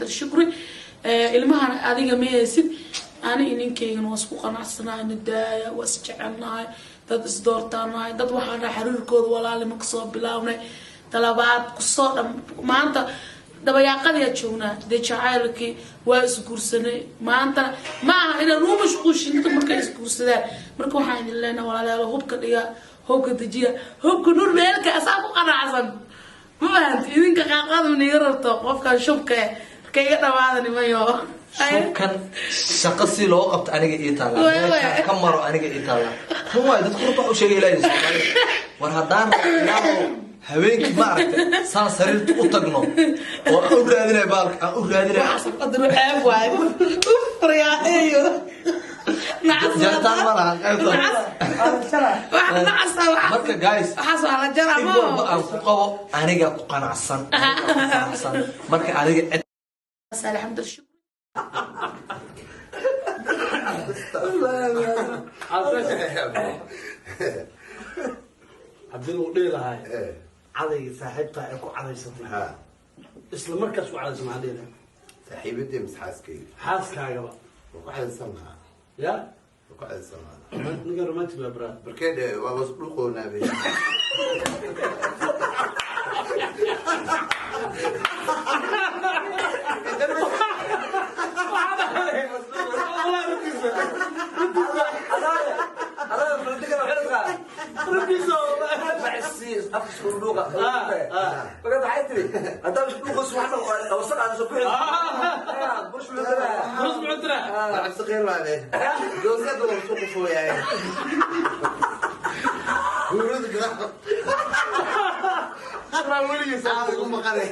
Alxamdulillah, shukri. Ilmahana adiga ma haysid. Ani ninkaygana waa isku qanacsanahay, nadaaya, waa isjecelnahay, dad isdoortaanahay, dad waxaan dhahay xiriirkooda walaalnimo kasoo bilaabnay, talabaad kusoo dham. Maanta dabayaaqadiyaa joognaa dee, jacaylkii waa isguursanay. Maantana ma aha inaan u mashquushin dadka markay isguursadaan. Marka waxaan idin leenahay, walaalayaal, hubka dhiga, hubka dejiya, hubka nur meelka asaa ku qanacsan. Ma fahanti? Idinka qaaqaada niga rabto qofkan shubka eh, marka iga dhawaada nimayo. Shubkan shaqo si loo qabto aniga ii taala. Waay, waay. Meeshaan ka maro aniga ii taala. Run waay, dadku runta wax u sheegay ilaahay Soomaalida. War haddaan rabo ilaahow habeenkii, ma aragtay, saan sariirta u tagno oo aan u raadinayo baalka aan u raadinayo. Waxaas qadar ceeb waaye. Uf, Jaritaan ma laha qaybta. Marka guys, waxaas waa la jaraa. in walba aan ku qabo aniga ku qanacsan, aniga ku qanacsan. Marka adiga cid Alxamdulillah, shukr. Haddii lagu dhihi lahaa cadayga saaxiibtaa ay ku cadaysatay, isla markaas ku cadaysa, maxaa dhihi lahaa? Saaxiibadii mise xaaskayga? Xaaskaagaba. Waa ku cadaysan lahaa. Ya. Waa ku cadaysan lahaa. Ninka romantic waa braa. Markee dhe waa was dhuqoonaabay. Cabsi khayr baa leh goosada waa isku qufooyaay huurada gadaal weligiis igu maqanay.